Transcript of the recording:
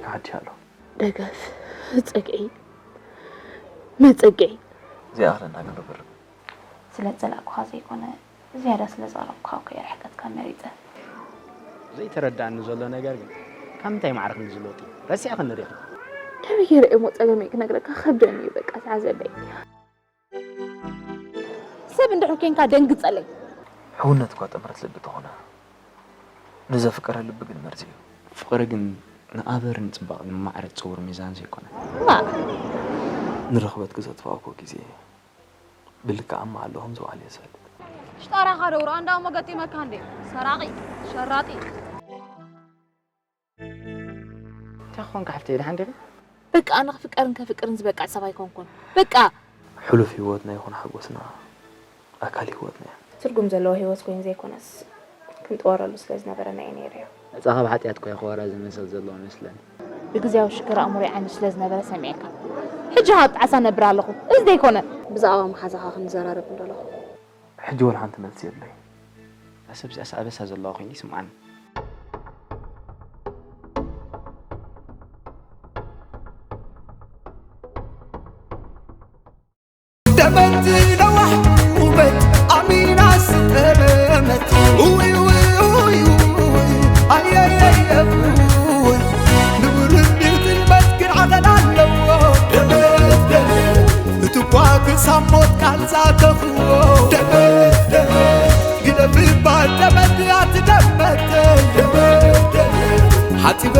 ክሓድሽ ኣሎ። ደገፍ፣ ጸግዒ፣ መጸግዒ። እዚኣ ክለና ገሎ ብር ስለ ዝጸላእኩኻ ዘይኮነ፣ ዝያዳ ስለ ዘቕረብኩኻ እኮ እየ ርሕቀትካ መሪጸ። ዘይተረዳእኒ ዘሎ ነገር ግን ካብ ምንታይ ማዕረ ክንዲ ዝለውጥ እዩ ረሲዕክኒ ዲኺ? ከመይ ገይረ እሞ ጸገመይ ክነግረካ ከብደኒ እዩ በቃ ተዓዘበይ። ሰብ እንድሕር ኮንካ ደንግጸለይ። ሕውነት እኳ ጥምረት ልቢ ተኾነ ንዘፍቀረ ልቢ ግን መርዚ እዩ። ፍቕሪ ግን ንኣበርን ጽባቕን ማዕረ ዝጽውር ሚዛን ዘይኮነ። እማ ንረኽበት ክዘጥፋእኮ ግዜ ብልክዕ ኣብ መዓልኹም ዝውዓል እየ ዝፈልጥ። ሽጣራኻ ደውሮ ኣንዳ እሞ ገጢመካ እንዴ ሰራቒ ሸራጢ። እንታይ ክኾንካ ሓፍተይ ድሓን ዲኺ? በቃ ኣነ ክፍቀርን ከፍቅርን ዝበቅዕ ሰብ ኣይኮንኩን። በቃ ሕሉፍ ህይወትና ይኹን ሓጎስና ኣካል ህይወትና እዮም። ትርጉም ዘለዎ ህይወት ኮይኑ ዘይኮነስ ክንጥወረሉ ስለ ዝነበረና እዩ ነይሩ እዩ። ነጻ ካብ ሓጢኣት ኮይ ክወራ ዝመሰል ዘለዎ መስለኒ። ብግዜያዊ ሽግር ኣእምሮ ይዓኒ ስለ ዝነበረ ሰሚዐካ። ሕጂ ካብ ጣዕሳ ነብር ኣለኹ። እዚ ዘይኮነ ብዛዕባ መሓዛኻ ክንዘራረብ እንደለኹ ሕጂ ወላ ሓንቲ መልሲ የብለይ። እዛ ሰብ እዚኣስ ኣበሳ ዘለዋ ኮይኑ ይስምዓኒ። ደመት ነዋሕ ውበት ኣሚና ስጠመት ውይ ውይ ውይ ውይ ኣየየየ ውይ ንውርድ ጥልመት ግን ዓቐን ኣለዎ ደመት ደመት እትኳ ክሳብ ሞት ቃል ዛተኽዎ ደመት ደመት ግደፍ ይባል ደመት ኣትደመት ደመት ደመት ሓፂበ